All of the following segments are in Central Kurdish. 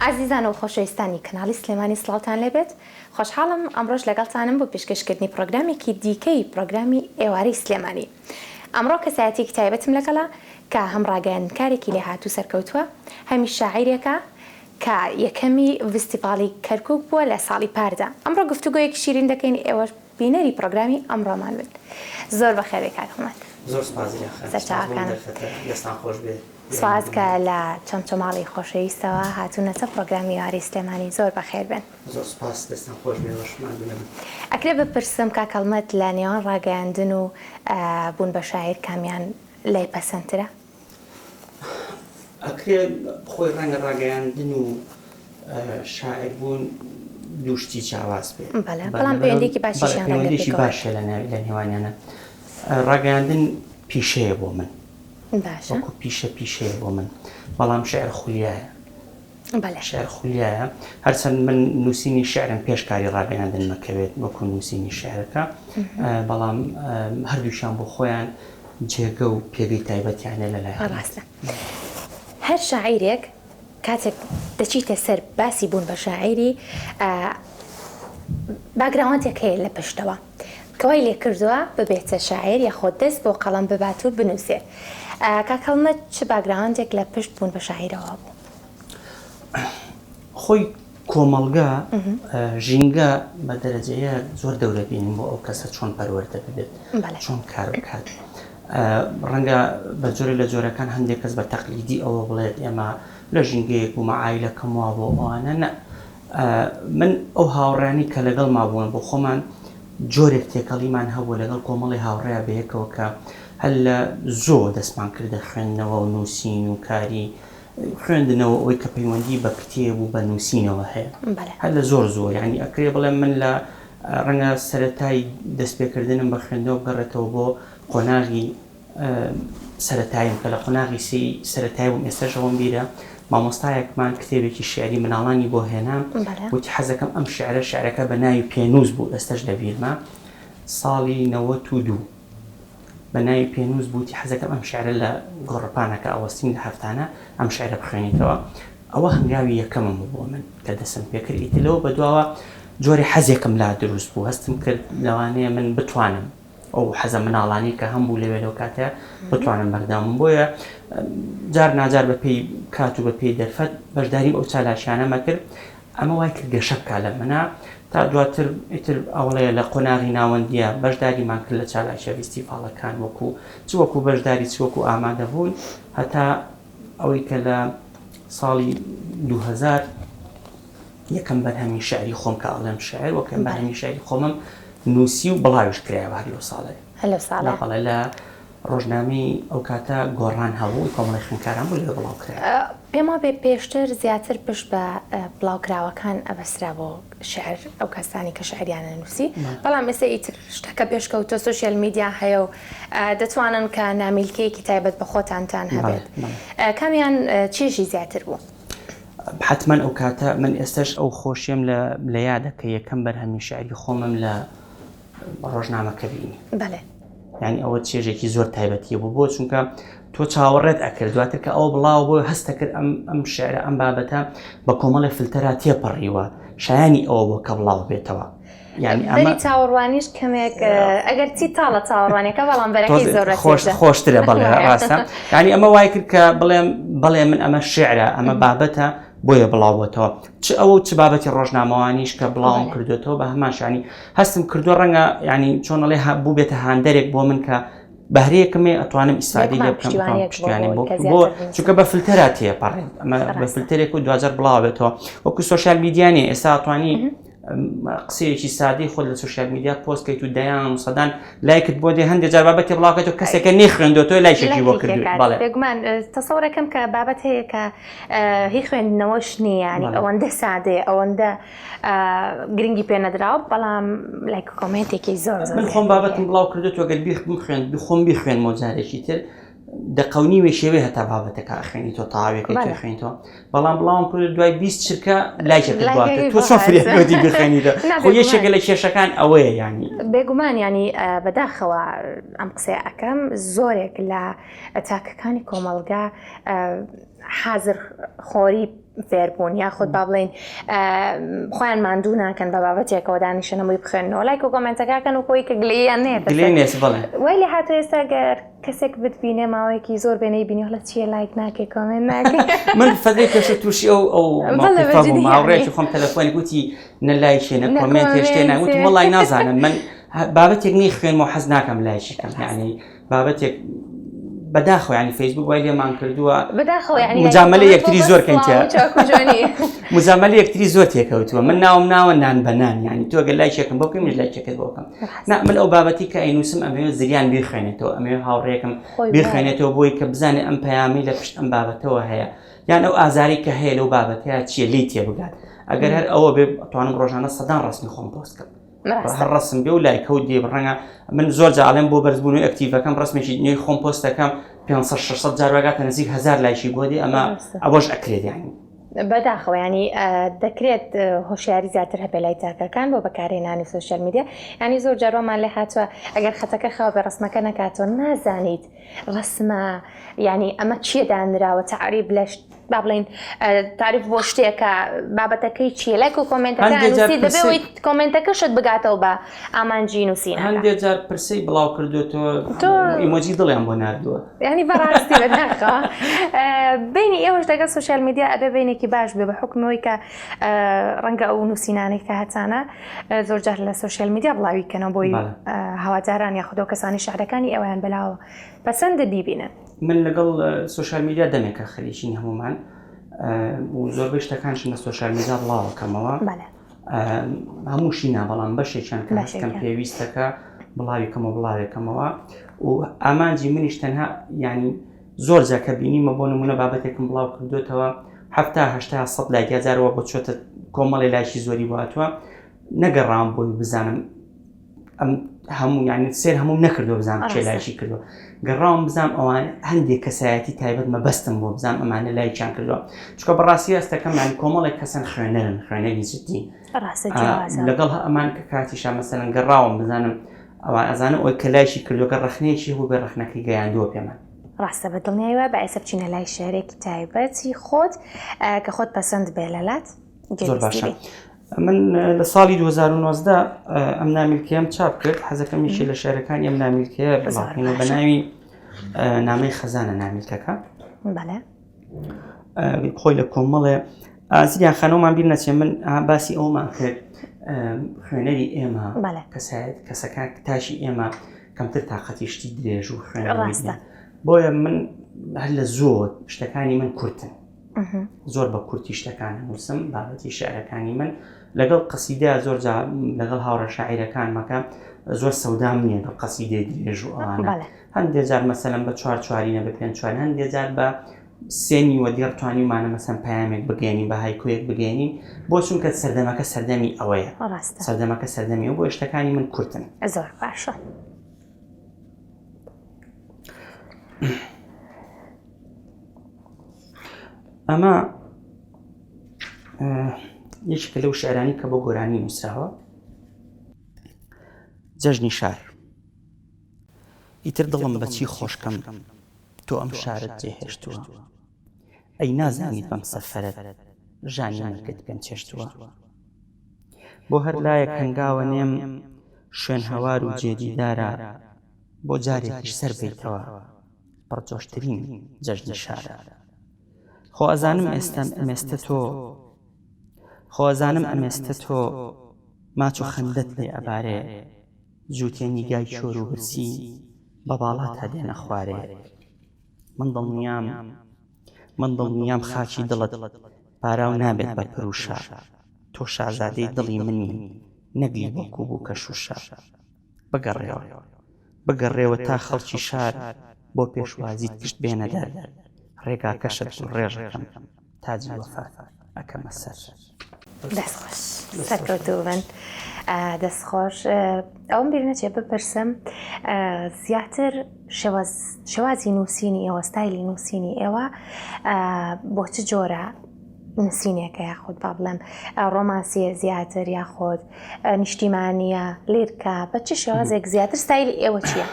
ئازیزان و خۆشەویستانی کەناڵی سلێمانی سڵاوتان لێبێت خۆشحاڵم ئەمڕۆش لەگەڵتانم بۆ پێشکەشکردنی پڕۆگرامێکی دیکەی پڕۆگرامی ئێوارەی سلێمانی ئەمڕۆ کەسایەتیەکی تایبەتم لەگەڵە کە هەم ڕاگەیاندنکارێکی لێهاتوو سەرکەوتووە هەمیش شاعیرێکە کە یەکەمی ڤستیڤاڵی کەرکوک بووە لە ساڵی پاردا ئەمڕۆ گفتوگۆیەکی شیرین دەکەین ئێوەش بینەری پڕۆگرامی ئەمڕۆمان بن زۆر بەخێربێی کاک هەڵمەت. زۆر سوپاس زریا خان سوپاس بۆ ئەم دەرفەتە دەستان خۆش بێ. سوپاس کە لە چەمچەماڵی خۆشەویستەوە هاتوونەتە پڕۆگرامی ئێوارەی سلێمانی زۆر بەخێر بێن. زۆر سوپاس دەستان خۆش بێ ئێوەش ماندوو نەبن. ئەکرێ بپرسم کاک هەڵمەت لە نێوان ڕاگەیاندن و بوون بە شاعیر کامیان لای پەسەندترە؟ ئەکرێ خۆی ڕەنگە ڕاگەیاندن و شاعیر بوون دوو شتی جیاواز بێ. بەڵێ بەڵام پەیوەندیەکی باشیشیان ڕەنگە پەیوەندیەکی باش هەیە لە نێوانیانە. ڕاگەیاندن پیشەیە بۆ من. باشە. وەکو پیشە پیشەیە بۆ من. بەڵام شیعر خولیایە. بەڵێ. شیعر خولیایە. هەرچەند من نووسینی شیعرم پێش کاری ڕاگەیاندن مەکەوێت وەکو نووسینی شیعرەکە، بەڵام هەردووکیان بۆ خۆیان جێگە و پێگەی تایبەتیان هەیە لە لای هەڵمەت. ڕاستە. هەر شاعیرێک کاتێک دەچیتە سەر باسی بوون بە شاعیری باگراوەندێک هەیە لە پشتەوە کە وای لێ کردووە ببێتە شاعیر یاخۆ دەست بۆ قەڵەم ببات و بنووسێ. کاک هەڵمەت چ باگراوەندێک لە پشت بوون بە شاعیرەوە بوو؟ خۆی کۆمەڵگا، ژینگە بە دەرەجەیە زۆر دەورە بینن بۆ ئەو کەسە چۆن پەروەردە ببێت، چۆن کار بکات. ڕەنگە بە جۆرێک لە جۆرەکان هەندێک کەس بە تەقلیدی ئەوە بڵێت ئێمە لە ژینگەیەک بوومە عایلەکەم وا بۆ ئەوانە نە من ئەو هاوڕیانی کە لەگەڵ مابوون بۆ خۆمان جۆرێک تێکەڵیمان هەبوو لەگەڵ کۆمەڵی هاوڕێیا بەیەکەوە کە هەر لە زۆ دەستمان کردە خوێندنەوە و نووسین و کاری خوێندنەوە ئەوەی کە پەیوەندی بە کتێب و بە نووسینەوە هەیە هەر لە زۆر زۆر یعنی ئەکرێ بڵێم من لە ڕەنگە سەرەتای دەستپێکردنم بە خوێندنەوە بگەڕێتەوە بۆ قۆناغی سەرەتاییم کە لە قۆناغی سێی سەرەتایی بووم ئێستاش ئەوەم بیرە مامۆستایەکمان کتێبێکی شیعری مناڵانی بۆ هێنام وتی حەزەکەم ئەم شیعرە شیعرەکە بە ناوی پێنووس بوو ئێستاش لە بیرمە ساڵی 92 بە ناوی پێنووس بوو وتی حەزەکەم ئەم شیعرە لە گۆڕەپانەکە ئەوەستین لە هەفتانە ئەم شیعرە بخوێنیتەوە ئەوە هەنگاوی یەکەمم بوو بۆ من کە دەستم پێکرد ئیتر لەوە بەدواوە جۆری حەزێکم لا دروست بوو هەستم کرد لەوانەیە من بتوانم ئەو حەزە مناڵانەی کە هەمبوو لەوێ لەو کاتە بتوانم بەردەوامم بۆیە جار ناجار بە پێی کات و بە پێی دەرفەت بەشداریم ئەو چالاکیانەمە کرد ئەمە وای کرد گەشە بکا لە منا تا دواتر ئیتر ئەوڵەیە لە قۆناغی ناوەندیە بەشداریمان کرد لە چالاکیە ڤیستیڤاڵەکان وەکو چ وەکو بەشداری چ وەکو ئامادەبوون هەتا ئەوەی کە لە ساڵی 2000 یەکەم بەرهەمی شیعری خۆم کە ئەڵێم شیعر وەکەم بەرهەمی شیعری خۆمم نووسی و بڵاویش کرایەوە هەر لەو ساڵێ هەر لەو ساڵە بەڵێ لە ڕۆژنامەی ئەو کاتە گۆڕان هەبوو کۆمەڵی خوێندکاران بوو لەوێ بڵاو کرایەوە. پێم وابێ پێشتر زیاتر پشت بە بڵاوکراوەکان ئەبەسترا بۆ شیعر ئەو کەسانی کە شیعریان ئەنووسی بەڵام ئێستا ئیتر شتەکە پێشکەوتووە سۆشیال میدیا هەیە و دەتوانن کە نامیلکەیەکی تایبەت بە خۆتانتان هەبێت کامیان چێژی زیاتر بوو؟ حەتمەن ئەو کاتە من ئێستاش ئەو خۆشیەم لە لە یادە کە یەکەم بەرهەمی شیعری خۆمم لە ڕۆژنامەکە بینی. بەڵێ. یانی ئەوە چێژێکی زۆر تایبەتی بوو بۆ چونکە تۆ چاوەڕێت ئەکرد دواتر کە ئەوە بڵاو بۆ هەستە کرد ئەم ئەم شعرە ئەم بابەتە بە کۆمەڵی فلتەرا تێپەڕیوە شایانی ئەوە بۆ کە بڵاو بێتەوە. یانی ئەمە بەری چاوەڕوانیش کەمێک ئەگەر چی تاڵە چاوەڕوانەکە بەڵام بەرەکەی زۆر خۆش خۆشترە بەڵێ ڕاستە یانی ئەمە وای کرد کە بڵێم بەڵێ من ئەمە شعرە ئەمە بابەتە بۆیە بڵاوبێتەوە چ ئەوە چ بابەتی ڕۆژنامەوانیش کە بڵاوم کردوێتەوە بە هەمان شانی هەستم کردووە ڕەنگە ینی چۆنەڵێ بوو بێتە هاندەرێک بۆ من کە بەهرەیەکم هەیە ئەتوانم ئیسفادەی لێ بکەم پشتیوانی بۆ بۆ چونکە بە فلتەرا تێپەڕێت ئەمە بە فلتەرێک و دواجار بڵاوێتەوە وەکو سۆشیال میدیا نیە ئێستا ئەتوانی قسەیەکی سادەی خۆت لە سۆشیال میدیا پۆست کەیت و دەیان و سەدان لایکت بۆ دێ هەندێک جار بابەتی بڵاوکەیتەوە کەسێکە نەیخوێندۆتەوە لایکێکی بۆ کردووی بەڵێ بێگومان تەسەورەکەم کە بابەت هەیە کە هی خوێندنەوەش نییە یانی ئەوەندە سادەیە ئەوەندە گرنگی پێ نەدراوە بەڵام لایک و کۆمێنتێکی زۆر زۆر من خۆم بابەتم بڵاو کردوێتەوە گەر بیخ بخوێن بخۆم بیخوێنمەوە جارێکی تر دەقە و نیوێ شێوێ هەتا بابەتەکە ئەخوێنیتەوە تەواویەکەی تۆ خوێنیتەوە بەڵام بڵاوم کرد دوای 20 چرکە لایکێکت بۆ تۆ چۆن فریاکەوتی بخوێنیتەوە خۆ یەکێکە لە کێشەکان ئەوەیە ینی بێگومان ینی بەداخەوە ئەم قسەیە ئەەکەم زۆرێک لە تاکەکانی کۆمەڵگا. حازر خۆری فێربوون یاخود با بڵین خۆیان ماندوو ناکەن بە بابەتێکەوە دانیشن هەمووی بخوێنەوە لایک و کۆمێنتەکەکەن و خۆی کە گلەییان نێت وای لێ هاتوو ئێستا گەر کەسێک بتبینێ ماوەیەکی زۆر بێنەی بینی هەڵە چییە لایک ناکەی کۆمێنت ناکەی من فەدەی پێش تووشی ئەو ئەو هاوڕێکی خۆم تەلەفۆنی گوتی نە لایکێ نە کۆمێنتێ شتێ ناوتم وەڵای نازانم من بابەتێک نی خوێنمەوە حەز ناکەم لایکی کەم یعنی بابەتێک بەداخەوە ینی فەیسبوک وای لێمان کردووە بەداخەوە ینی مجاملە یەکتری زۆر کەین مجاملە یەکتری زۆر تێکەوتووە من ناوم ناوە نان بە نان ینی تۆ گەر لایکێکم بۆ بکەم منیش لایکێکت بۆ بکەم نا من ئەو بابەتی کە ئەینووسم ئەمەوێ زریان بیخوێنێتەوە ئەمەوێ هاوڕێکم بیخوێنێتەوە بۆی کە بزانێ ئەم پەیامی لە پشت ئەم بابەتەوە هەیە یان ئەو ئازاری کە هەیە لەو بابەتەیە چییە لی تێبگات ئەگەر هەر ئەوە بێ توانم ڕۆژانە سەدان ڕسمی خۆم پۆست کەم هەر ڕسم بێ و لایکە و دێ ڕەنگە من زۆر جاڵێم بۆ بەرزبوون و active ەکەم ڕسمێکی نوێی خۆم پۆست دەکەم 500 600 جار بەگاتە نزیک هزار لایکی بۆ دێ ئەمە ئەوەش ئەکرێت یانی بەداخەوە ینی دەکرێت هۆشیاری زیاتر هەبێ لای تاکەکان بۆ بەکارهێنانی سۆشیال میدیا ینی زۆر جارۆمان لێ هاتووە ئەگەر خەتەکە خاو بێ ڕسمەکە نەکاتەوە نازانیت ڕسمە ینی ئەمە چیە دانراوە تەعریب لە با بڵێین تاریف بۆ شتێکە بابەتەکەی چییە لایک و کۆمێنتەکە نووسی دەبێ ئەوەی کۆمێنتەکەشت بگاتەوە بە ئامانجی نووسینەکە هەندێک جار پرسەی بڵاو کردوێتەوە تۆ ئیمۆجی دڵیان بۆ ناردووە ینی بەڕاستی بەداخەوە بینی ئێوەش لەگەڵ سوسیال میدیا ئەبێ بینێکی باش بێ بە حکومەوەی کە ڕەنگە ئەو نووسینانەی کە هەتانە زۆر جار لە سوسیال میدیا بڵاوی کەنەوە بۆی هەواداران یاخودەوە کەسانی شعرەکانی ئەویان بەلاوە پەسەندە بیبینن. من لەگەڵ سۆشیال میدیا دەمێکە خەریکین هەمومان و زۆربەی شتەکانشم لە سۆشیال میدیا بڵاوەکەمەوە هەمووشی نا بەڵام بەشێکیان کە هەستکەم پێویستەکە بڵاوی کەمەوە بڵاوێکەمەوە و ئامانجی منیش تەنها ینی زۆر جا کە بینیمە بۆ نمونە بابەتێکم بڵاو کردوێتەوە هەفتا هەشتا سەد لایک یا جارەوە بۆ چۆتە کۆمەڵی لایکی زۆری باتوە نەگەڕام بۆی بزانم ئەم هەموو یانی سێر هەموو نەکردو بزانم کێ لایکی کردووە گەڕاوم بزانم ئەوان هەندێک کەسایەتی تایبەت مەبەستم بۆ بزانم ئەمانە لایکیان کردووە چونکە بەڕاستی هەستەکەم یانی کۆمەڵێک کەسن خوێنەرن خوێنەری جدین لەگەڵ ئەمان کە کاتیشا مەسەلەن گەڕاوم بزانم ئەوان ئەزانم ئەوی کە لایکی کردووە کە ڕەخنەیەکی هەبوو بێ ڕەخنەکەی گەیاندووە پێمان. ڕاستە بە دڵنیایی وایە با ئێستا بچینە لای شعرێکی تایبەتی خۆت کە خۆت پەسەند بێ لەلات زۆر باشە. من لە ساڵی 2019 ئەم نامیلکەیەم چاپ کرد حەزەکەم یەکێ لە شعرەکانی ئەم نامیلکەیە بڵاوکەینەوە بە ناوی نامەی خەزانە نامیلکەکە خۆی لە کۆمەڵێ ئازیان خانەوەمان بیر نەچێ من باسی ئەومان کرد خوێنەری ئێمە کەسایەت کەسەکان تاشی ئێمە کەمتر تااقەتی شتی درێژ و خوێن بۆیە من هەر لە زۆر شتەکانی من کورتن زۆر بە کورتی شتەکان نووسم بابەتی شعرەکانی من لەگەڵ قەسیدە زۆر جا لەگەڵ هاوڕە شاعیرەکانمەکە زۆر سەودام نییە بە قەسیدەی درێژ و ئەوانە هەندێک جار مەسەلەن بە چوار چوارینە بە پێنج چوار هەندێک جار بە سێنی وە دێڕ توانیمانە مەسەن پەیامێک بگەێنین بە هایکۆیەک بگەێنین بۆ چونکە سەردەمەکە سەردەمی ئەوەیە سەردەمەکە سەردەمی و بۆ شتەکانی من کورتن زۆر باشە. ئەمە یەکێکە لەو شعرانی کە بۆ گۆرانی نووسراوە جەژنی شار ئیتر دڵم بەچی خۆشکەم تۆ ئەم شارت جێهێشتووە ئەی نازانیت بەم سەفەرت ژانی مەرگت پێم چێشتووە بۆ هەر لایەک هەنگاوە نێم شوێن هەوار و جێدیدارە بۆ جارێکیش سەر بیتەوە پڕجۆشترین جەژنی شارە. خۆ ئەزانم ئێستە ئەمێستە تۆ خۆ ئەزانم ئەمێستە تۆ ماچ و خەندەت لێ ئەبارێ جووتێ نیگای کۆر و برسی بە باڵاتا دێنە خوارێ من دڵنیام من دڵنیام خاکی دڵت پاراو نابێت بە پروشە تۆ شازادەی دڵی منی نەک لیبۆک و بووکە شووشە بگەڕێوە بگەڕێوە تا خەڵکی شار بۆ پێشوازیت پشت بێنە دەر ڕێگاکەشت گوڵڕێژەکەم تاجی وەفات ئەکەمە سەر. دەست خۆش سەرکەوتوو بن دەست خۆش ئەوم بیر نەچێ بپرسم زیاتر شێوازی نووسینی ئێوە ستایلی نووسینی ئێوە بۆ چ جۆرە نووسینێکە یاخود با بڵێم ڕۆمانسیە زیاتر یاخود نیشتیمانیە لیرکە بە چ شێوازێک زیاتر ستایلی ئێوە چییە؟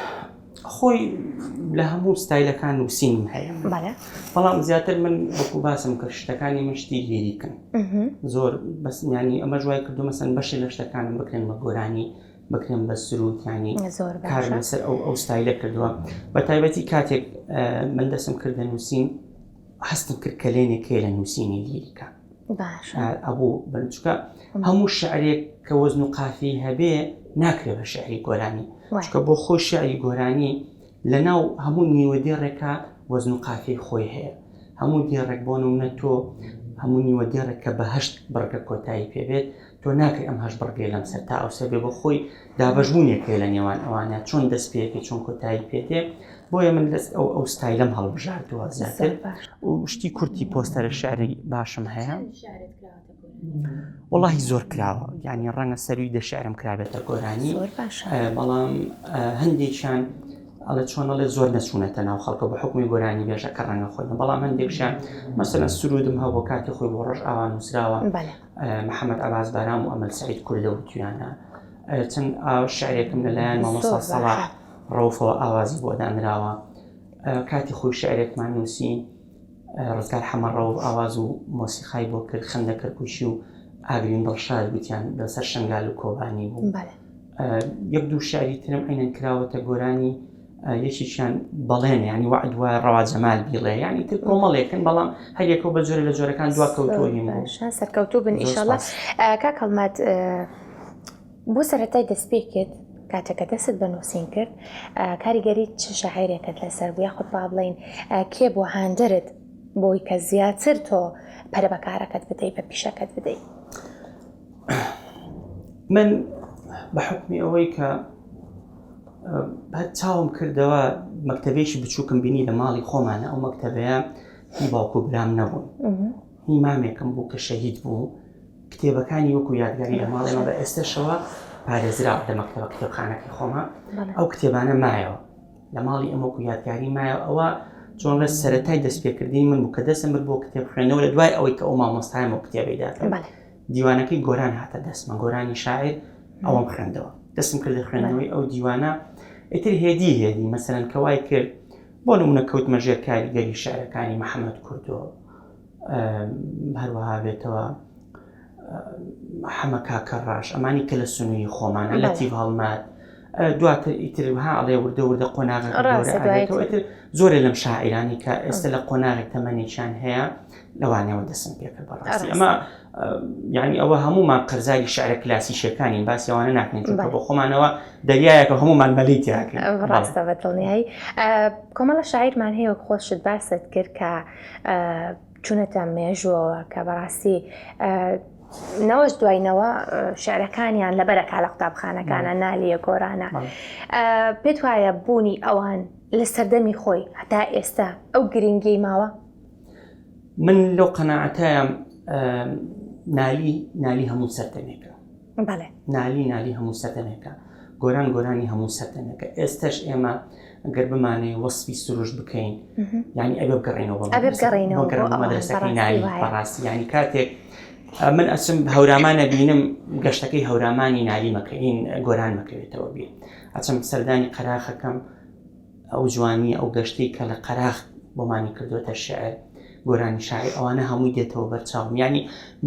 خۆی لە هەموو ستایلەکان نووسینم هەیە بەڵام زیاتر من وەکو باسم کرد شتەکانی من شتی لیریکن زۆر بەس ینی ئەمە وای کردو مەسەن بەشێ لە شتەکانم بکرێن بە گۆرانی بکرێن بە سرود ینی کار لەسەر ئەو ئەو ستایلە کردووە بە تایبەتی کاتێک من دەسم کردە نووسین هەستم کرد کەلێنێک هەیە لە نووسینی لیریکە ئەبوو بنچکە هەموو شعرێک کە وەزن و قافی هەبێ ناکرێ بە شعری گۆرانی چکە بۆ خۆی شعری گۆرانی لە ناو هەموو نیوە دێڕێکە وەزن و قافی خۆی هەیە هەموو دێڕێک بۆ نمونە تۆ هەموو نیوە دێڕێک کە بە هەشت بڕگە کۆتایی پێبێت تۆ ناکرێ ئەم هەشت بڕگەی لەم سەر تا ئەو سەر بێ بۆ خۆی دابەشبوونێک هەیە لە نێوان ئەوانە چۆن دەست پێەکەی چۆن کۆتایی پێدێ بۆیە من دەست ئەو ئەو ستایلم هەڵبژاردووە زیاتر و شتی کورتی پۆستەرە شعری باشم هەیە وەڵاهی زۆر کراوە یعنی ڕەنگە سەروی دە شعرم کرابێتە گۆرانی بەڵام هەندێکیان ئەڵێ چۆن ئەڵێ زۆر نەچوونەتە ناو خەڵکە بە حکومی گۆرانی بێژە کە ڕەنگە خۆی بەڵام هەندێکشیان مەسەلەن سرودم هەبوو کاتی خۆی بۆ ڕۆژ ئاوا نووسراوە محەممەد عباس بارام و ئەمەل سعید کوردە وتویانە چەند شعرێکم لەلایەن مامۆستا سەڵاح ڕەوفەوە ئاوازی بۆ دانراوە کاتی خۆی شعرێکمان نووسی ڕزگار حەمە ڕەوف ئاواز و مۆسیقای بۆ کرد خەندە کەرکوشی و ئاگرین دڵشاد گوتیان لەسەر شنگال و کۆبانی بوو یەک دوو شعری ترم عینەن کراوەتە گۆرانی یەکێکیان بەڵێن ینی وعد وایە ڕەوا جەمال بیڵێ ینی تر کۆمەڵێکن بەڵام هەر یەکەوە بە جۆرە لە جۆرەکان دوا کەوتووە سەرکەوتوو بن ئیشەڵا کاک هەڵمەت بۆ سەرەتای دەستپێکت کاتێک کە دەستت بە نووسین کرد کاریگەری چ شاعیرێکت لەسەر بوو یاخود با بڵێین کێ بوو هاندەرت بۆی کە زیاتر تۆ پەرە بە کارەکەت بدەی بە پیشەکەت بدەی؟ من بە حکمی ئەوەی کە هەر چاوم کردەوە مەکتتەبێکی بچووکم بینی لە ماڵی خۆمانە ئەو مەکتتەبەیە هی باوکو برام نەبوون هی مامێکم بوو کە شەهید بوو کتێبەکانی وەکو یادگاری لە ماڵێمە بە ئێستەشەوە پارێزراوە لە مەکتەبە کتێبخانەکەی خۆمە ئەو کتێبانە مایەوە لە ماڵی ئەمە وەکو یادگاری مایەوە ئەوە چۆن لە سەرەتای دەستپێکردنی من بوو کە دەستم برد بۆ کتێب خوێندنەوە لە دوای ئەوەی کە ئەو مامۆستایم ئەو کتێبەی داکرد دیوانەکەی گۆران هاتە دەستمە گۆرانی شاعیر ئەوەم خوێندەوە دەستم کردە خوێندنەوەی ئەو دیوانە ئیتر هێدی هێدی مەسەرەن کە وای کرد بۆ نمونە کەوتمە ژێر کاریگەری شعرەکانی محەممەد کوردۆ هەروەها بێتەوە حەمە کاکە ڕاش ئەمانی کە لە سنووری خۆمانە لەتیف هەڵمات دواتر ئیتر ها ئەڵێ وردە وردە قۆناغەکە زۆرێ لەم شاعیرانی کە ئێستا لە قۆناغی تەمەنێکیان هەیە لەوانەوە دەسم پێکرد بەڕاستی ئەمە یعنی ئەوە هەمومان قەرزاری شعرە کلاسیشەکانین باسی ئەوانە ناکەین چونکە بۆ خۆمانەوە دەریایەکە هەمومان مەلی تیاکەین ڕاستە بە دڵنیایی کۆمەڵە شاعیرمان هەیە وەک خۆشت باست کرد کە چونەتە مێژووەوە کە بەڕاستی نەوەش دوای نەوە شعرەکانیان لەبەرەکە لە قوتابخانەکانە نالیە گۆرانە پێت وایە بوونی ئەوان لە سەردەمی خۆی هەتا ئێستا ئەو گرنگی ماوە من لەو قەناعەتەیە نالی نالی هەموو سەردەمێکە بەڵێ نالی نالی هەموو سەردەمێکە گۆران گۆرانی هەموو سەردەمێکە ئێستش ئێمە گەر بمانێ وەسفی سروشت بکەین ینی ئەبێ بگەڕێنەوە بگەڕێنەوە مەدرسەکەی نالی بەڕاستی ینی کاتێک من ئەچم هەورامانە بینم گەشتەکەی هەورامانی نالی مەکەین گۆران مەکەوێتەوە بێ ئەچم سەردانی قەراخەکەم ئەو جوانی ئەو گەشتەی کە لە قەراخ بۆمانی کردوێتە شعر گۆرانی شاعیر ئەوانە هەمووی دێتەوە بەرچاوم یانی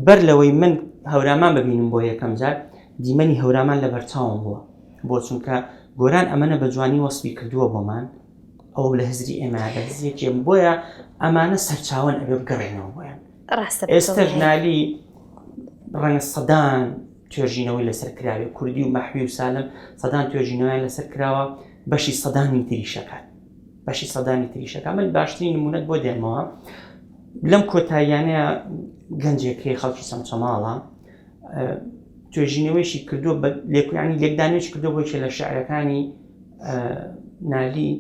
بەر لەوەی من هەورامان ببینم بۆ یەکەم جار دیمەنی هەورامان لە بەرچاوم بووە بۆ چونکە گۆران ئەمەنە بە جوانی وەسفی کردووە بۆمان ئەو لە هزری ئێمە لە هزرێکی بۆیە ئەمانە سەرچاوەن ئەبێ بگەڕێنەوە بۆیان ڕاستە ئێستاش نالی ڕەنگە سەدان توێژینەوەی لەسەر کراوێ کوردی و مەحوی و سالم سەدان توێژینەوەیان لەسەر کراوە بەشی سەدانی تریشەکات بەشی سەدانی تریشەکە من باشترین نمونەت بۆ دێنمەوە لەم کۆتاییانەیە گەنجێک هەیە خەڵکی سەمچەماڵە توێژینەوەیشی کردووە بە لێکویانی لێکدانێکی کردو بۆ لە شعرەکانی نالی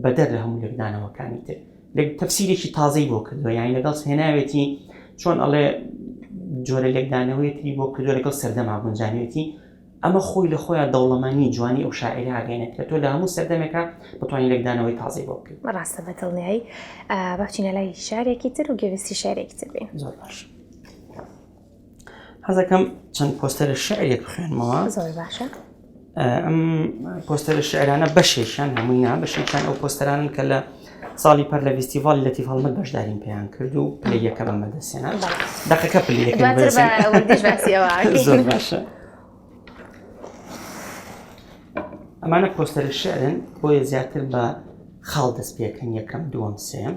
بەدەر لە هەموو لێکدانەوەکانی تر لێک تەفسیرێکی تازەی بۆ کردووە یانی لەگەڵ هێناوێتی چۆن ئەڵێ جۆرە لێکدانەوەی تری بۆ کردووە لەگەڵ سەردەما گونجانوێتی ئەمە خۆی لە خۆیان دەوڵەمەنی جوانی ئەو شاعیرە ئاگەێنێت کە تۆ لە هەموو سەردەمێکا بتوانانی لێکدانەوەی تازەی بۆ بکەیت. ڕاستە بە دڵنیایی با بچینە لای شعرێکی تر و گوێبیستی شعرێکی تر بین. زۆر باش حەزەکەم چەند پۆستەرە شعرێک بخوێنمەوە. زۆر باشە. ئەم پۆستەرە شعرانە بەشێکیان هەمووی نا بەشێکیان ئەو پۆستەرانن کە لە ساڵی پەر لە ڤیستیڤاڵی لەتیف هەڵمەت بەشداریم پێیان کرد و پلەی یەکەمم بەدەستهێنا دەقەکە پلەی یەکەم زۆر باشە ئەمانە پۆستەرە شعرن بۆیە زیاتر بە خاڵ دەست پێکەن یەکەم دووەم سێم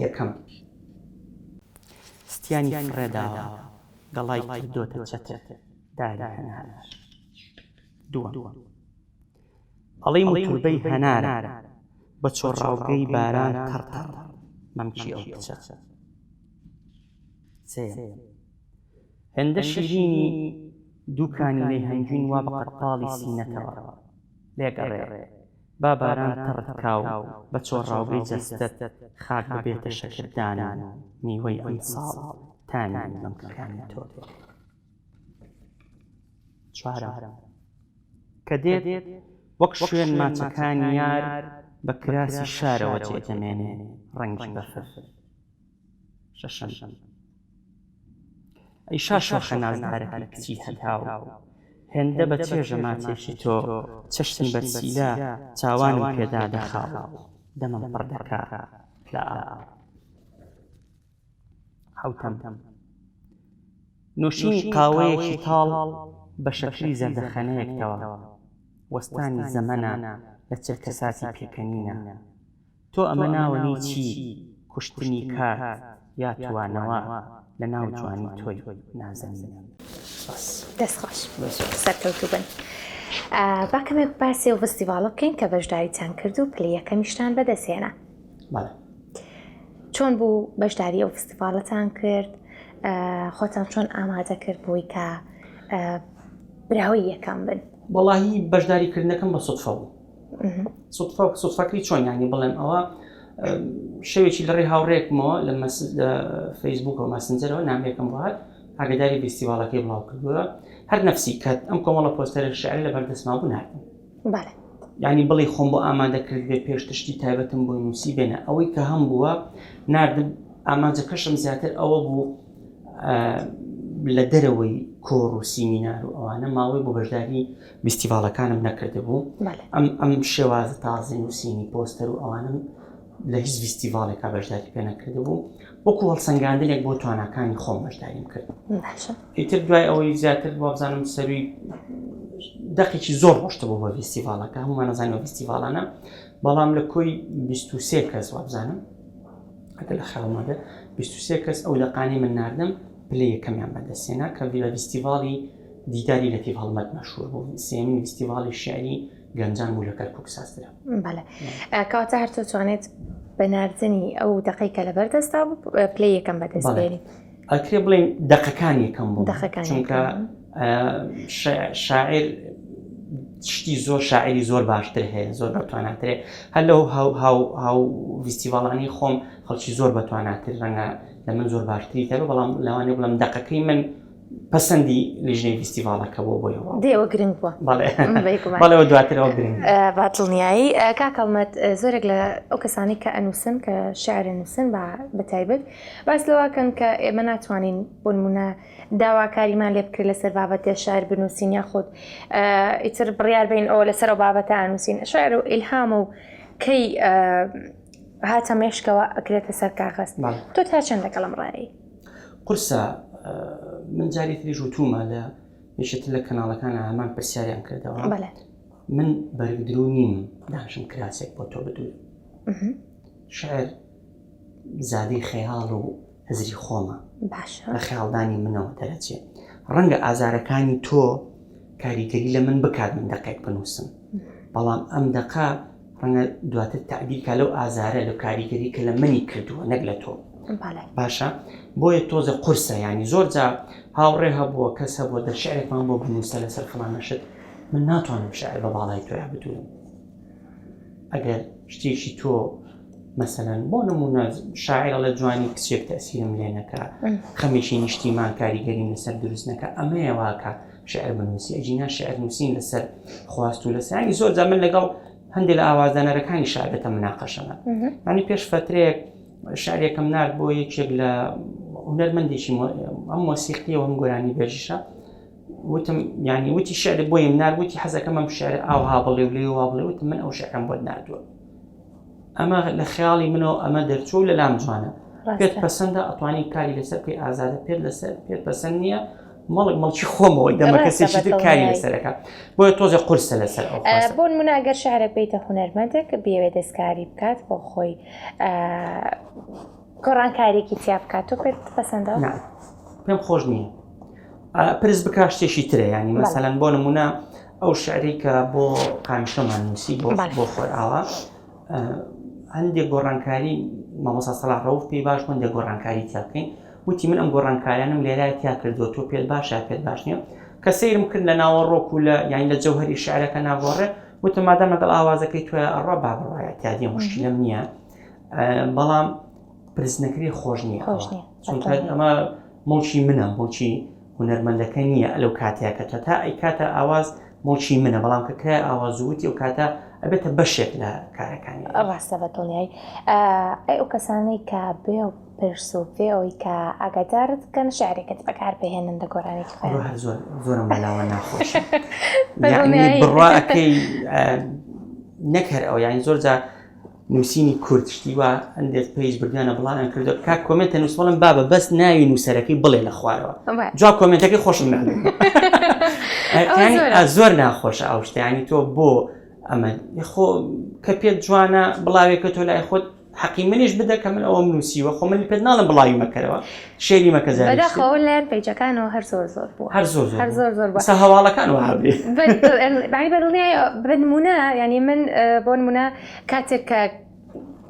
یەکەم ستیانی فڕێداوە گەڵای کردۆتە چەتر داری هەنار. دووەم. ئەڵێی موتوربەی هەنارە بە چۆڕاوگەی باران تەڕ تەڕ مەمکی ئەو کچە. سێیەم. هێندە شیرینی دووکانی لەی هەنگوین وا بە قەدپاڵی سینەتەوە لێگەڕێ با باران تەڕت کا و بە چۆڕاوگەی جەستەت خاک ببێتە شەکردان و میوەی ئەمساڵ تامی مەمکەکانی تۆ بێ. چوارەم، کە دێت وەک شوێن ماچەکانی یار بە کراسی شارەوە جێ دەمێنێ ڕەنگی بەفر. شەشەم، ئەی شاشۆخە نازدارەکەی کچی هەتاو، هێندە بە چێژە ماچێکی تۆ چەشنی بەرسیلە چاوانم پێدا دەخا و دەمم پڕ دەکا لە ئاو. حەوتەم، نۆشینی قاوەیەکی تاڵ بە شەکری زەردەخەنەیەکتەوە، وەستانی زەمەنە لە چرکەساتی پێکەنینە. تۆ ئەمە ناوەنی چی کوشتنی کات یا توانەوە لە ناو جوانی تۆی نازەنینە. سپاس. دەست خۆش سەرکەوتوو بن. با کەمێک باسی ئەو فستیڤاڵە بکەین کە بەشداریتان کرد و پلەی یەکەمیشتان بەدەستهێنا. بەڵێ. چۆن بوو بەشداری ئەو فستیڤاڵەتان کرد؟ خۆتان چۆن ئامادە کرد بۆی کە براوەی یەکەم بن؟ وەڵاهی بەشداری کردنەکەم بە سوتفە بوو. سوتفە سوتفەکەی چۆن یانی بڵێم ئەوە شەوێکی لە ڕێی هاوڕێکمەوە لە لە فەیسبوکەوە ماسنجەرەوە نامەیەکم بۆ هات ئاگداری فیستیڤاڵەکەی بڵاو کردووە هەر نەفسی کات ئەم کۆمەڵە پۆستەرە شعر لە بەردەستما بوو ناردم بەڵێ یعنی بڵێ خۆم بۆ ئامادە کرد بێ پێش تشتی تایبەتم بۆی نووسی بێنە ئەوەی کە هەم بووە ناردم ئامانجەکەشم زیاتر ئەوە بوو لە دەرەوەی کۆڕ و سیمینار و ئەوانە ماوەی بۆ بەشداری ڤیستیڤاڵەکانم نەکردبوو ئەم ئەم شێوازە تازەی نووسینی پۆستەر و ئەوانم لە هیچ ڤیستیڤاڵێکا بەشداری پێ نەکردبوو وەکو هەڵسەنگاندنێک بۆ تواناکانی خۆم بەشداریم کرد ئیتر دوای ئەوەی زیاتر وابزانم سەروی دەقێکی زۆر ڕۆشتە بۆ بە ڤیستیڤاڵەکە هەمومان نەزانین ئەو ڤیستیڤاڵانە بەڵام لە کۆی 23 کەس وابزانم ئەگەر لە خەیاڵما بێت 23 کەس ئەو دەقانی من ناردم پلەی یەکەمیان بەدەستهێنا کە لە ڤیستیڤاڵی دیداری لەتیف هەڵمەت مەشهور بوو سێیەمین ڤیستیڤاڵی شیعری گەنجان بوو لە کەرکوک سازدرا. بەڵێ کەواتە هەر تۆ توانێت بە ناردنی ئەو دەقەی کە لەبەر دەستا بوو پلەی یەکەم بەدەست بێنی. ئەکرێ بڵێین دەقەکان یەکەم بوون دەقەکان چونکە شاعیر شتی زۆر شاعری زۆر باشتر هەیە زۆر بەتواناترێ هەر لەو هاو هاو هاو ڤیستیڤاڵانی خۆم خەڵکی زۆر بەتواناتر ڕەنگە لە من زۆر باشتری تەبێ بەڵام لەوانەیە بڵێم دەقەکەی من پەسەندی لیژنەی ڤیستیڤاڵەکە بووە بۆیەوە. دەی ئەوە گرنگ بووە. بەڵێ بەڵێ ئەوە دواتر ئەوە گرنگ بوو. بە دڵنیایی کاک هەڵمەت زۆرێک لە ئەو کەسانەی کە ئەنووسن کە شیعر ئەنووسن بە بە تایبەت باس لەوە کەن کە ئێمە ناتوانین بۆ نموونە داواکاریمان لێ بکرێت لەسەر بابەتێ شعر بنووسین یاخود ئیتر بڕیار بین ئەوە لەسەر ئەو بابەتە ئەنووسین شعر و ئیلهامە و کەی هاتە مێشکەوە ئەکرێتە سەر کاغەز تۆ تا چەند لەگەڵم ڕایی؟ قورسە من جاری تریش وتومە لە یەکێتر لە کەناڵەکان هەمان پرسیاریان کردەوە من بەرگدرو نیم داشم کراسێک بۆ تۆ بدوورم شعر زادەی خەیاڵ و هزری خۆمە باشە لە خەیاڵدانی منەوە دەرەچێ ڕەنگە ئازارەکانی تۆ کاریگەری لە من بکات من دەقێک بنووسم بەڵام ئەم دەقە ڕەنگە دواتر تەعبیر کا لەو ئازارە لە کاریگەری کە لە منی کردووە نەک لە تۆ باشە بۆیە تۆزە قورسە ینی زۆر جا هاوڕێ هەبووە کەس هەبووە دە شعرێکمان بۆ بنووسە لەسەر فڵانە شت من ناتوانم شعر بە باڵای تۆیا بدوورم ئەگەر شتێکی تۆ مەسەلەن بۆ نمونە شاعر ئەڵێ جوانی کچێک تەسیرم لێ نەکا خەمێکی نیشتیمان کاریگەریم لەسەر دروست نەکا ئەمەیە واکە شعر بنووسی ئەگینا شعر نووسین لەسەر خواست و لەسەر ینی زۆر جا من لەگەڵ هەندێک لە ئاوازدانەرەکانی شعرێتە مناقەشەمە ینی پێش فترەیەک شعرێکم نارد بۆ یەکێک لە هونەرمەندێکی ئەم مۆسیقیەوە هەم گۆرانی بێژیشە. وتم یعنی وتی شعر بۆیم نار وتی حەزەکەم ئەم شعر ئاوها بڵێ و لێ وا بڵێ وتم من ئەو شعرم بۆت ناردووە ئەمە لە خیاڵی منەوە ئەمە دەرچوو لە لام جوانە پێت پەسەندە ئەتوانی کاری لەسەر بکەی ئازادە پێت لەسەر پێت پەسەند نییە مەڵک مەڵکی خۆمەوەی دەمە کەسێکی تر کاری لەسەرەکە بۆیە تۆزێ قورسە لەسەر ئەو بۆ نمونە ئەگەر شعرێک بیتە هونەرمەندێک بیەوێ دەستکاری بکات بۆ خۆی گۆڕانکاریەکی تیا بکات تۆ پێت پەسەندە پێم خۆش نییە پرس بکا شتێکی ترە ینی مەسەلەن بۆ نمونە ئەو شعری کە بۆ قامیشەمان نووسی بۆ بۆ خۆرئاوا هەندێک گۆڕانکاری مامۆسا سەڵاح ڕەوف پێی باش هەندێک گۆڕانکاری تیا بکەین وتی من ئەم گۆڕانکاریانم لێرە تیا کردووە تۆ پێت باشە پێت باش نییە کە سەیرم کرد لە ناوەڕۆک و لە یان لە جەوهری شعرەکە ناگۆڕێ وتم مادام لەگەڵ ئاوازەکەی توە ئەڕوا با بڕایە تیا دیە مشکلم نییە بەڵام پرسنەکری خۆش نییە چونکە ئەمە موڵکی منە موڵکی هونەرمەندەکە نییە ئەلەو کاتەیە کە تۆ تا ئەیکاتە ئاواز موڵکی منە بەڵام کە کرای ئاواز و وتی ئەو کاتە ئەبێتە بەشێک لە کارەکانی. ڕاستە بە دڵنیایی ئەی ئەو کەسانەی کە بێ پرس و بێ ئەوەی کە ئاگادارت بکەن شعرێکت بەکار بهێنن لە گۆرانیەکی خۆیان. ئەوە هەر زۆر زۆرم بەلاوە ناخۆشە یعنی بڕوا ئەکەی نەک هەر ئەو یعنی زۆر جار نووسینی کورد شتی وا هەندێک page بردویانە بڵاویان کردو کاک comment نووس بەڵم بابە بەس ناوی نووسەرەکەی بڵێ لە خوارەوە جواب comment ەکەی خۆشم زۆر ناخۆشە ئەو شتیانی تۆ بۆ ئەمە خۆ کە پێت جوانە بڵاوێکە تۆ لای خۆت حەقی منیش بدە کە من ئەوم نووسیوە خۆ من پێت ناڵم بڵاوی مەکەرەوە share ی مەکە بەداخەوە لایەن page ەکانەوە هەر زۆر زۆر بوو هەر زۆر زۆر هەر زۆر زۆر بوو هەواڵەکان وابێ بەدڵنیای بە نمونە ینی من بۆ نمونە کاتێک کە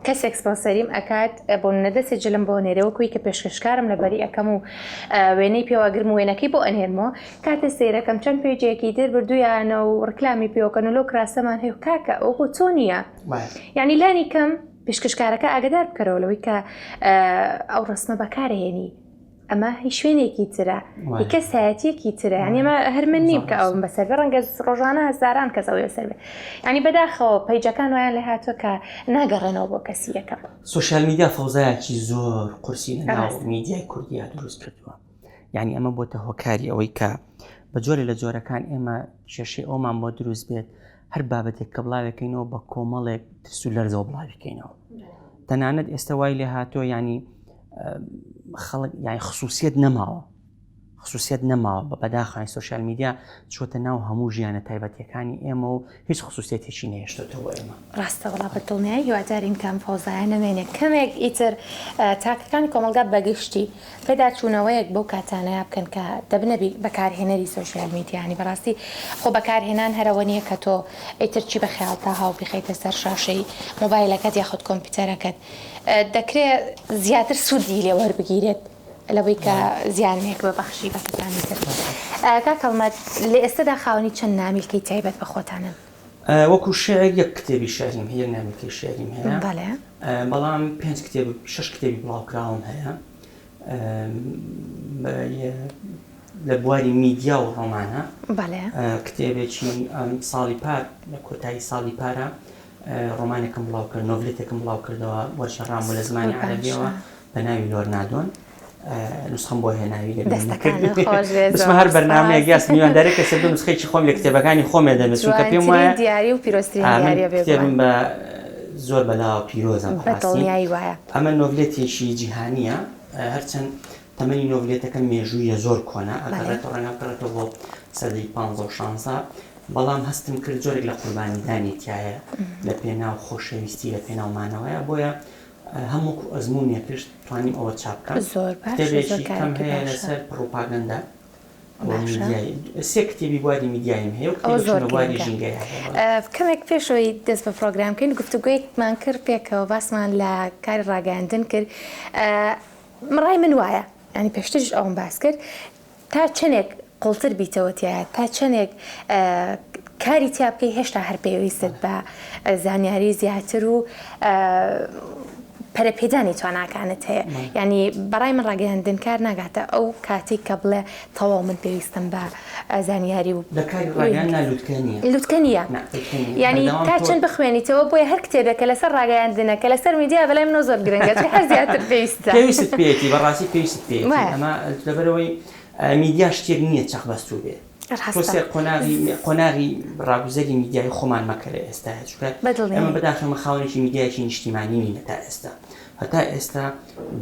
کەسێک سپۆنسەریم ئەکات بۆ نمونە دەستی جلم بۆ نێرێ وەکوی کە پێشکەشکارم لەبەری ئەکەم و وێنەی پێوەگرم و وێنەکەی بۆ ئەنێرمەوە کاتێ سەیرەکەم چەند page ێکی تر بردوویانە و ڕکلامی پێوەکەن و لەو کراسەمان هەیە کاکە ئەوە بۆ تۆ نییە یعنی لانی کەم پێشکەشکارەکە ئاگدار بکەرەوە لەوەی کە ئەو ڕسمە بەکارهێنی ئەمە هی شوێنێکی ترە هی کەسایەتیەکی ترە یعنی ئەمە هەر من نیم کە ئەوم بەسەر بێ ڕەنگە ڕۆژانە هەزاران کەس ئەوەی بەسەر بێ یعنی بەداخەوە page ەکان وایان لێ هاتووە کە ناگەڕێنەوە بۆ کەسی یەکەم. social media فەوزایەکی زۆر قورسی لە ناو میدیای کوردیا دروست کردووە یعنی ئەمە بۆتە هۆکاری ئەوەی کە بە جۆرە لە جۆرەکان ئێمە کێشەی ئەومان بۆ دروست بێت هەر بابەتێک کە بڵاوێکەکەینەوە بە کۆمەڵێک ترس و لەرزەوە بڵاویکەینەوە تەنانەت ئێستا وای لێ هاتۆ ینی خەڵک یان خصوصیت نەماوە خصوصیت نەماوە بە بەداخانی social media چۆتە ناو هەموو ژیانە تایبەتەکانی ئێمە و هیچ خصوصیتێکی نێشتەوە ئێمە. ڕاستە وڵا بە دڵنیایی هیوادارین کە ئەم فەوزایە نەمێنێ کەمێک ئیتر تاکەکانی کۆمەڵگا بەگشتی پێداچوونەوەیەک بەو کاتانەیا بکەن کە دەبنە بەکارهێنەری social media یانی بەڕاستی خۆ بەکارهێنان هەر ئەوە نییە کە تۆ ئیتر چی بە خەیاڵتا هاو بیخەیتە سەر شاشەی مۆبایلەکەت یاخود کۆمپیوتەرەکەت دەکرێ زیاتر سوودی لێ وەربگیرێت لەوەی کە زیانێک ببەخشی بە کەسانی تر. کاک هەڵمەت لە ئێستەدا خاوەنی چەند نامیلکەی تایبەت بە خۆتانن؟ وەکو شیعر یەک کتێبی شیعریم هەیە، یەک نامیلکەی شیعریم هەیە. بەڵێ. بەڵام پێنج کتێب، شەش کتێبی بڵاوکراوم هەیە. لە بواری میدیا و ڕۆمانە. بەڵێ. کتێبێکی ساڵی پار، لە کۆتایی ساڵی پارە ڕۆمانێکم بڵاو کرد، نۆڤلێتێکم بڵاو کردەوە، وەرگێڕان بوو لە زمانی عەرەبییەوە بە ناوی لۆرنادۆن. نوسخەم بۆ هێناوی لە بچمە هەر بەرنامەیەک یاس میوانداری کەسێک بم نوسخەیەکی خۆم لە کتێبەکانی خۆم لێ دەنووسم چونکە پێم وایە دیاری و پیرۆزترین دیاریە بێ کتێبم بە زۆر بەلاوە پیرۆزە بەدڵنیایی وایە ئەمە نۆڤلێتێکی جیهانییە هەرچەند تەمەنی نۆڤلێتەکە مێژوویە زۆر کۆنە ئەگەڕێتەوە ڕەنگە بگەڕێتەوە بۆ سەدەی پانزە و شانزە بەڵام هەستم کرد جۆرێک لە قوربانیدانی تایە لە پێناو خۆشەویستی لە پێناو مانەوەیە بۆیە هەم وەکو ئەزموونێکش توانیم ئەوە چاپ بکەم. زۆر باشە زۆر کتێبێکی کەم کارێکی هەیە باشە. لەسەر پڕوپاگەندە و باشە. میدیایی سێ کتێبی بواری میدیاییم هەیە و ئەوە کتێبێکشم زۆر لە بواری گرنگە. ژینگەیا هەیە بەڵێ. کەمێک پێش ئەوەی دەست بە پڕۆگرام بکەین گفتوگۆیەکمان کرد پێکەوە باسمان لە کاری ڕاگەیاندن کرد ڕای من وایە یانی پێشتریش ئەوەم باس کرد تا چەنێک قوڵتر بیتەوە تیایا تا چەنێک کاری تیا بکەی هێشتا هەر پێویستت بە زانیاری زیاتر و پەرەپێدانی تواناکانت هەیە یعنی بەڕای من ڕاگەیاندن کار ناگاتە ئەو کاتێک کە بڵێ تەواو من پێویستم بە زانیاری و لە کاری ڕاگەیاندنا لوتکە نییە لوتکە نییە یعنی تا چەند بخوێنیتەوە بۆیە هەر کتێبێک کە لەسەر ڕاگەیاندنە کە لەسەر میدیا بەلای منەوە زۆر گرنگە چونکە هەر زیاتر پێویستە پێویستت پێیەتی بەڕاستی پێویستت پێیەتی ئەمە لەبەرئەوەی. میدیا شتێک نییە چەقبەستوو بێ. تۆ ڕاستە. سێر قۆناغی قۆناغی ڕاگوزەری میدیایی خۆمان مەکە لە ئێستایا چونکە ئێمە بەدڵنیایی. بەداخەوە ئێمە خاوەنێکی میدیایەکی نیشتیمانی نینە تا ئێستا. هەتا ئێستا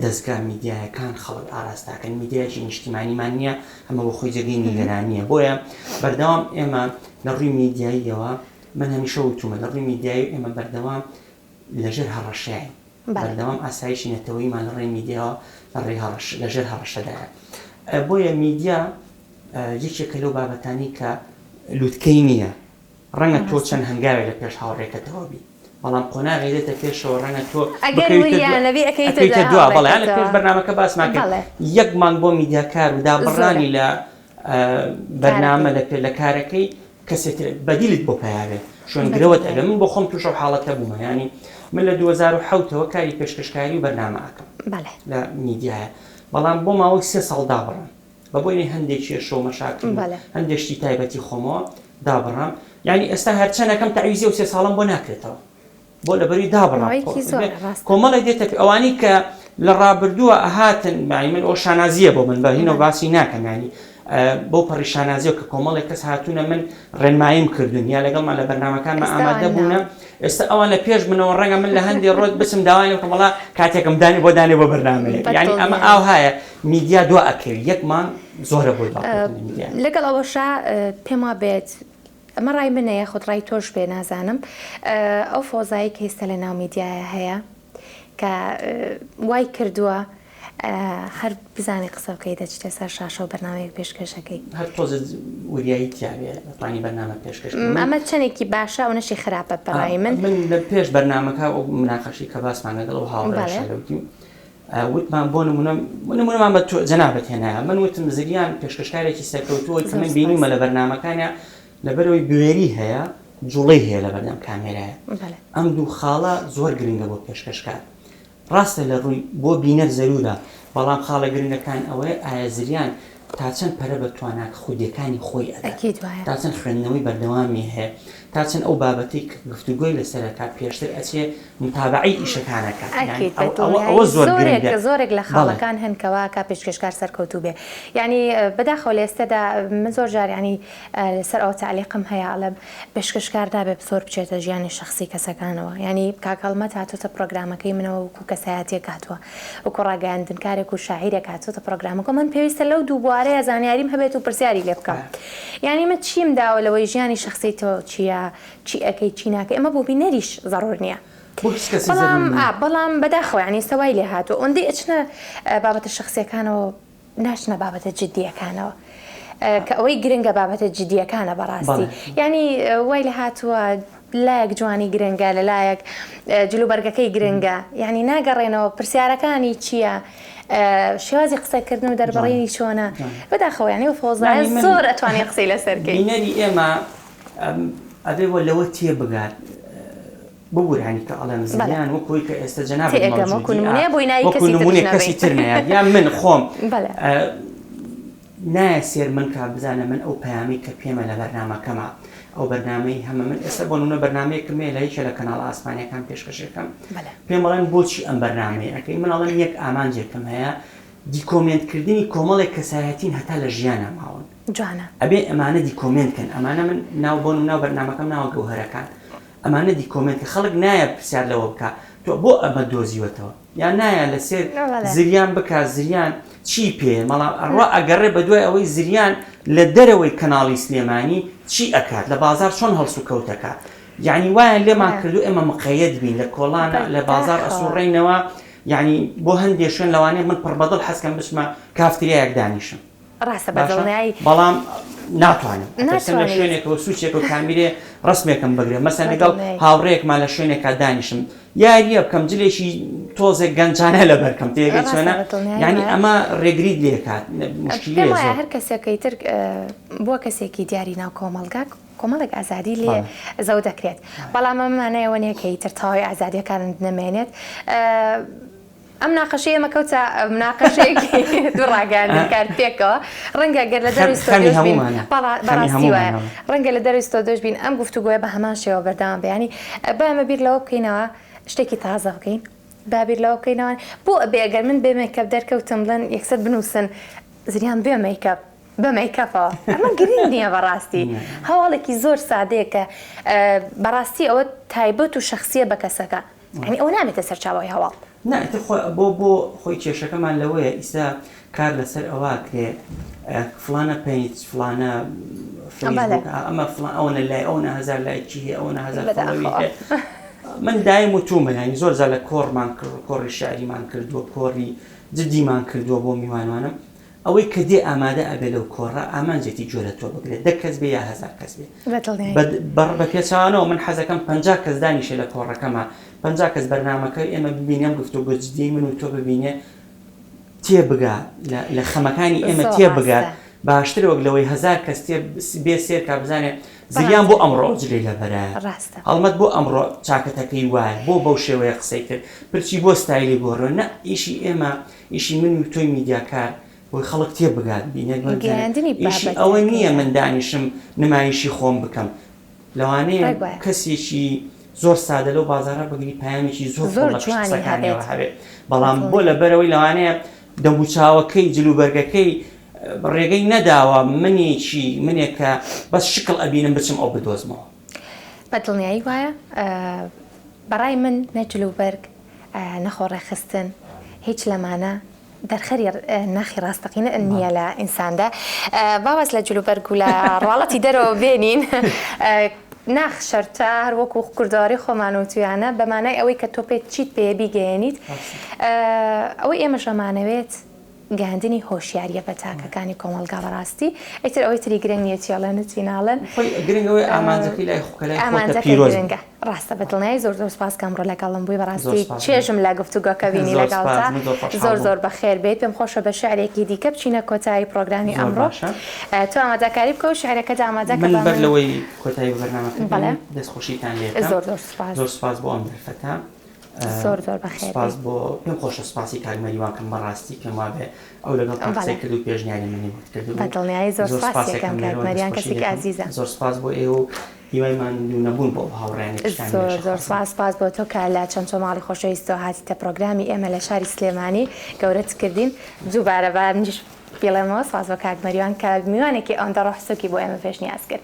دەزگا میدیایەکان خەڵک ئاراستاکەن میدیایەکی نیشتیمانیمان نییە ئەمە بۆ خۆی جێگەی نیگەرانییە بۆیە بەردەوام ئێمە لە ڕووی میدیاییەوە من هەمیشە وتومە لە ڕووی میدیایی ئێمە بەردەوام لەژێر هەڕەشەین بەردەوام ئاسایشی نەتەوەییمان لە ڕێی میدیاوە لە ڕێی هەڕەش لەژێر هەڕەشەدایە بۆیە میدیا یەکێکە لەو بابەتانی کە لوتکەی نییە ڕەنگە تۆ چەند هەنگاوێک لە پێش هاوڕێکەتەوە بی بەڵام قۆناغی دێتە پێشەوە ڕەنگە تۆ ئەگەر وریا نەبی ئەکەیتە دوا بەڵێ لە پێش بەرنامەکە باسمان کرد یەک مانگ بۆ میدیاکار و دابڕانی لە بەرنامە لە پێ لە کارەکەی کەسێ تر بەدیلت بۆ پەیا بێ شوێنگرەوەت ئەبێ من بۆ خۆم توش ئەو حاڵەتە بوومە یانی من لە 2007 ەوە کاری پێشکەشکاری و بەرنامە ئەکەم لە میدیایە بەڵام بۆ ماوەی سێ ساڵ دابڕام بە بۆینەی هەندێک کێشە و مەشاکل و هەندێک شتی تایبەتی خۆمەوە دابڕام یانی ئێستا هەرچەنەکەم تەعویزی ئەو سێ ساڵەم بۆ ناکرێتەوە بۆ لەبەری دابڕام ماوەیەکی زۆرە ڕاستە. کۆمەڵێک دێتە ئەوانەی کە لە ڕابردووە ئەهاتن یانی من ئەوە شانازییە بۆ من بە هینەوە باسی ناکەم یانی بەو پەڕی شانازیەوە کە کۆمەڵێک کەس هاتوونە من ڕێنماییم کردوون یا لەگەڵمان لە بەرنامەکانمان ئێستا ئامادە ئەوان بوونە ناون. ئێستا ئەوان لە پێش منەوە ڕەنگە من لە هەندێ ڕۆژ بچم داوایان لێ بکەم وەڵا کاتێکم دانێ بۆ دانێ بۆ بەرنامەیەک یانی ئەمە بەدڵنیایی. ئاوهایە میدیا دوا ئەکەوی یەک مانگ زۆرە بۆ دواکەوتن لە میدیا. لەگەڵ ئەوەشا پێم وابێت ئەمە ڕای منە یاخود ڕای تۆش بێ نازانم ئەو فەوزایەی کە ئیستا لە ناو میدیایە هەیە کە وای کردووە هەر بزانی قسە بکەی دەچیتە سەر شاشە و بەرنامەیەک پێشکەش ئەکەی. هەر تۆزێ وریایی تیا بێ دەتوانی بەرنامە پێشکەش بکەی. ئەمە چەنێکی باشە ئەونەشی خراپە بە ڕای من. من لە پێش بەرنامەکە ئەو مناقەشەی کە باسمان لەگەڵ ئەو هاوڕێیەشا لەوتیم وتمان بۆ نمونە نمونەمان بە تۆ جەنابت هێنایە من وتم زریان پێشکەشکارێکی سەرکەوتووە کە من بینیومە لە بەرنامەکانیا لەبەرەوەی بوێری هەیە جوڵەی هەیە لە بەردەم کامێرایە ئەم دوو خاڵە زۆر گرنگە بۆ پێشکەشکار ڕاستە لە ڕووی بۆ بینەر زەرورە بەڵام خاڵە گرنگەکان ئەوەیە ئایا زریان تا چەند پەرە بە توانا خودیەکانی خۆی ئەدات تا چەند خوێندنەوەی بەردەوامی هەیە تا چەند ئەو بابەتەی کە گفتوگۆی لەسەر ئەکات پێشتر ئەچێ متابەعەی ئیشەکان ئەکات یانی ئەکید بە ئەوە ئەوە دڵنیایی زۆر زۆرێک گرنگە زۆرێک لە بەڵێ. خاڵەکان هەن کە وا ئەکا پێشکێشکار سەرکەوتوو بێ یانی بەداخەوە لە ئێستەدا من زۆر جار یانی لەسەر ئەوە تەعلیقم هەیە ئەڵێم پێشکەشکار نابێ زۆر بچێتە ژیانی شەخسی کەسەکانەوە یانی کاک هەڵمەت هاتۆتە پڕۆگرامەکەی منەوە وەکوو کەسایەتیەک هاتووە وەکو ڕاگەیاندنکارێک و شاعیرێک هاتۆتە پڕۆگرامەکە من پێویستە لەو دوو بوارەیە زانیاریم هەبێت و پرسیاری لێ بکەم یانی من چیم داوە لەوەی ژیانی شەخسی تۆ چییە چی ئەکەی چی ناکەی ئەمە بۆ بینەریش زەڕور نییە بۆ هیچ کەسێ زەرور بەڵام نییە. بەڵام بەداخەوە یانی ئێستا وای لێ هاتووە ئەوەندەی ئەچنە بابەتە شەخسیەکانەوە ناچنە بابەتە جدیەکانەوە کە ئەوەی گرنگە بابەتە جدیەکانە بەڕاستی یانی وای لە هاتووە لایەک جوانی گرنگە لە لایەک جلوبەرگەکەی گرنگە یعنی ناگەڕێنەوە پرسیارەکانی چییە؟ شێوازی قسەکردن و دەربڕینی چۆنە بەداخەوە یعنی و فۆزای زۆر ئەتوانێت قسەی لەسەر کەی بینەری ئێمە ئەبێ وە لەوە تێبگات ببورانی کە ئەڵێم زریان وەکو ئەوەی کە ئێستا جەنابت تێئەگەم وەکو مەوجودی ئا نمونەیە بۆی ناوی وەکو کەسی ترش نمونەیە کەسی نەبەین تر نەیات یان من خۆم بەلێ. ئە، نایە سێر من کا بزانە من ئەو پەیامەی کە پێمە لە بەرنامەکەما ئەو بەرنامەی هەمە من ئێستا بۆ نمونە بەرنامەیەکم هەیە لە یەکێ لە کەناڵە ئاسمانیەکان پێشکەشەکەم بەلێ. پێم ئەڵێن بۆچی ئەم بەرنامەیە ئەکەی من ئەڵێم یەک ئامانجێکم هەیە دیکۆمێنت کردنی کۆمەڵێک کەسایەتین هەتا لە ژیانا ماون جوانە. ئەبێ ئەمانە دیکۆمێنت کەن ئەمانە من ناو بۆ نمونە ناو بەرنامەکەم ناوە گەوهەرەکان ئەمانە دیکۆمێنت کە خەڵک نایە پرسیار لەوە بکا تۆ بۆ ئەمەت دۆزیوەتەوە یان نایە لەسێر زریان بکا زریان چی پێیە مەڵام ئەڕوا ئەگەڕێ بەدوای ئەوەی زریان لە دەرەوەی کەناڵی سلێمانی چی ئەکات لە بازاڕ چۆن هەڵسوکەوت ئەکات یانی وایان لێمان کردو ئێمە مقەیەت بین لە کۆڵانە لە بازاڕ ئەسوڕێینەوە یانی بۆ هەندێ شوێن لەوانەیە من پڕ بەدڵ حەزکەم بچمە کافتریایەک دانیشم ڕاستە بە باشە دڵنیایی بەڵام ناتوانم ئەترسم لە ناتوانیت. شوێنێکەوە سوچێکەوە کامیرێ ڕسمێکم بگرێ مەسەن بە لەگەڵ دڵنیایی. هاوڕێیەکمان لە شوێنێکا دانیشم یاریە بکەم جلێکی تۆزێک گەنجانە لەبەرکەم تێگەی ڕاستە چۆنە بە دڵنیایی یعنی وایە. ئەمە ڕێگریت لێکات پێم مشکلەیە وایە زۆر هەر کەسێکەی تر بووە کەسێکی دیاری ناو کۆمەڵگا کۆمەڵێک ئازادی لێ بەڵێ. زەوت دەکرێت بەڵام ئەمە مانای ئەوە نییە کە ئیتر تەواوی ئازادیەکانت نەمێنێت ئەم مناقەشەی ئێمە کەوتە مناقەشەیەکی دوو ڕاگەیاندنکار پێکەوە ڕەنگە گەر لە دەروی خەمی ستۆدیۆش بین هەموومانە خەمی بەڕاستی وایە هەموومانە. ڕەنگە لە دەروی ستۆدیۆش بین ئەم گفتوگۆیە بە هەمان شێوە بەردەوام بێ یانی با ئێمە بیر لەوە بکەینەوە شتێکی تازە بکەین با بیر لەوە بکەینەوە بۆ ئەبێ ئەگەر من بێ مێکەپ دەرکەوتم بڵێن یەکسەر بنووسن. زریان بێ مەیکەپ بە مەیکەپەوە ئەمە گرنگ نییە بەڕاستی هەواڵێکی زۆر سادەیە کە بەڕاستی ئەوە تایبەت و شخصیە بە کەسەکە یانی ئەوە نابێتە سەرچاوەی هەواڵ. نا ئیتر خۆ بۆ بۆ خۆی کێشەکەمان لەوەیە ئیستا کار لەسەر ئەوە ئەکرێ فڵانە page فڵانە فەیسبوک ئەمە فڵان ئەوەنە لای ئەوەنە هەزار لایکی هەیە ئەوەنە هەزار follow ی هەیە من دایم وتومە یانی زۆر جار لە کۆڕمان کرد کۆڕی شعریمان کردووە کۆڕی جدیمان کردووە بۆ میوانوانم ئەوەی کە دێ ئامادە ئەبێ لەو کۆڕە ئامانجێتی گوێ لە تۆ بگرێ دە کەس بێ یا هەزار کەس بێ بە پێچەوانەوە من حەزەکەم 50 کەس دانیشێ لە کۆڕەکەما 50 کەس بەرنامەکە ئێمە ببینێ ئەم گفتوگۆ جدیەی من و تۆ ببینێ تێبگا لە خەمەکانی ئێمە تێبگات باشترە وەک لەوەی هەزار کەس تێ بێ سێرکا بزانێ زریان بۆ ئەمڕۆ ئەو جلەی لەبەرایە هەڵمەت بۆ ئەمڕۆ چاکەتەکەی وایە بۆ بەو شێوەیە قسەی کرد پرچی بۆ ستایلی گۆڕیوە نە ئیشی ئێمە ئیشی من و تۆی میدیاکار بۆی خەڵک تێبگات بینەر بزانێت گەیاندنی ئیشی ئەوە نییە بابەتەکەیە. من دانیشم نمایشی خۆم بکەم لەوانەیە ڕێک وایە. کەسێکی زۆر سادە لەو بازاڕە بگری پەیامێکی زۆر قوڵ زۆر لە پشت جوانی قسەکانیەوە هەبێت. هەبێت بەڵام بۆ بەدڵنیایی. لەبەرئەوەی لەوانەیە دەموچاوەکەی جلوبەرگەکەی ڕێگەی نەداوە منێکی منێک کە بەس شکڵ ئەبینم بچم ئەو بدۆزمەوە. بەدڵنیایی وایە بەڕای من نە جلوبەرگ نە خۆ ڕێکخستن هیچ لەمانە دەرخەری ناخی ڕاستەقینە نییە لە ئینساندا با واز لە جلوبەرگ و لە ڕواڵەتی دەرەوە بێنین ناخ شەرتە هەر وەکو کوردەواری خۆمان وتویانە بە مانای ئەوەی کە تۆ پێت چیت پێیە بیگەیەنیت ئەوەی ئێمەش ئەمانەوێت گەیاندنی هۆشیاریە بە تاکەکانی کۆمەڵگا بەڕاستی ئیتر ئەوەی تری گرنگ نیە چی ئەڵێن و چی ناڵێن. خۆی گرنگ ئەوەیە ئامانجەکەی لای خۆ کە لای خۆتە ئامانجەکە پیرۆز بێ. گرنگە ڕاستە بە دڵنیایی زۆر زۆر سوپاس کە ئەمڕۆ لەگەڵم بووی زۆر بەڕاستی سوپاس چێژم لە گفتوگۆکە بینی زۆر سوپاس لەگەڵتا من زۆر خۆشحاڵ زۆر بووم. زۆر بەخێر بێیت پێم خۆشە بە شعرێکی دیکە بچینە کۆتایی پڕۆگرامی زۆر ئەمڕۆ باشە. تۆ ئامادەکاری بکە و شعرەکەت ئامادە کە من با بەر من لەوەی کۆتایی بە بەرنامەکە بەڵێ بێنم دەستخۆشیتان لێ بکەم زۆر زۆر سوپاس. زۆر سوپاس بۆ ئەم دەرفەتە. زۆر زۆر بەخێر سوپاس بێی. بۆ پێم خۆشە سوپاسی کاک مەریوان کەم بەڕاستی پێم وابێ ئەو لەگەڵتان قسەی بەڵێ کرد و پێشنیاری منی بۆت کرد بە بوو دڵنیایی زۆر زۆر سوپاسی سوپاس ئەکەم یەکەم کاک لێرەوە مەریوان دەستخۆشی کەسێکی لێکەم ئازیزە. زۆر سوپاس بۆ ئێوە و هیوای ماندوو نەبوون بۆ ئەو هاوڕێیانەی پشتیان زۆر لێشە زۆر خوازم. سوپاس سوپاس بۆ تۆ کە لە چەمچەماڵی خۆشەویستەوە هاتیتە پڕۆگرامی ئێمە لە شاری سلێمانی گەورەت کردین دووبارە با منیش بیڵێمەوە سوپاس بۆ کاک مەریوان کە میوانێکی ئەوەندە ڕۆح سوکی بۆ ئێمە پێشنیاز کرد.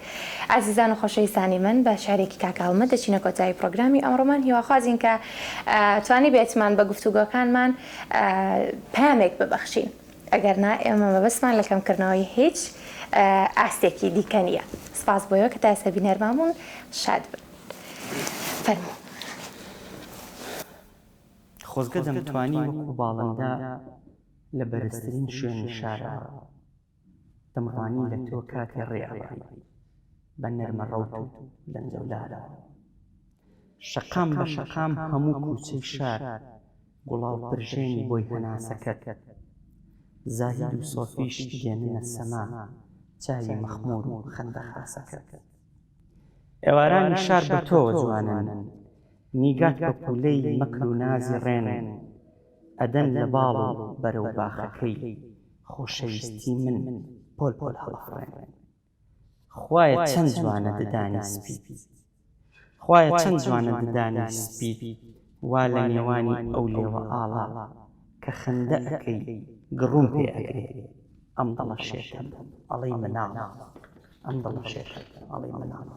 ئازیزان و خۆشەویستانی من بە شعرێکی کاک هەڵمەت دەچینە کۆتایی پڕۆگرامی ئەمڕۆمان هیواخوازین کە توانیبێتمان بە گفتوگۆکانمان پەیامێک ببەخشین ئەگەر نا ئێمە مەبەستمان لە کەمکردنەوەی هیچ ئاستێکی دیکە نییە سپاس بۆ ئێوە کە تا ئێستا بینەرمان بوون شاد بن فەرموو. خۆزگە دەمتوانی وەکو باڵندە لە بەرزترین شوێنی شارەوە دەمڕوانی لە تۆ کاتێ ڕێ ئەبڕی بە نەرمە ڕەوت و لەنجەولارەوە شەقام بە شەقام هەموو کوچەی شار گوڵاو پرژێنی بۆی هەناسەکەت زاهید و سۆفیش دێننە سەما چاوی مەخموور و خەندە خاسەکەت ئێوارانی شار بە تۆوە جوانن نیگات پەپوولەی مەکر و نازی ڕێن ئەدەن لە باڵ و بەرەو باخەکەی خۆشەویستی من پۆل پۆل هەڵەفڕێن خوایە چەند جوانە ددانی سپیت خوایە چەند جوانە ددانی سپیت وا لە نێوانی ئەو لێوە ئاڵا کە خەندە ئەکەی گڕوم پێ ئەگرێ ئەم دڵە شێتەم ئەڵێی مناڵە ئەم دڵە شێتەم ئەڵێی مناڵە.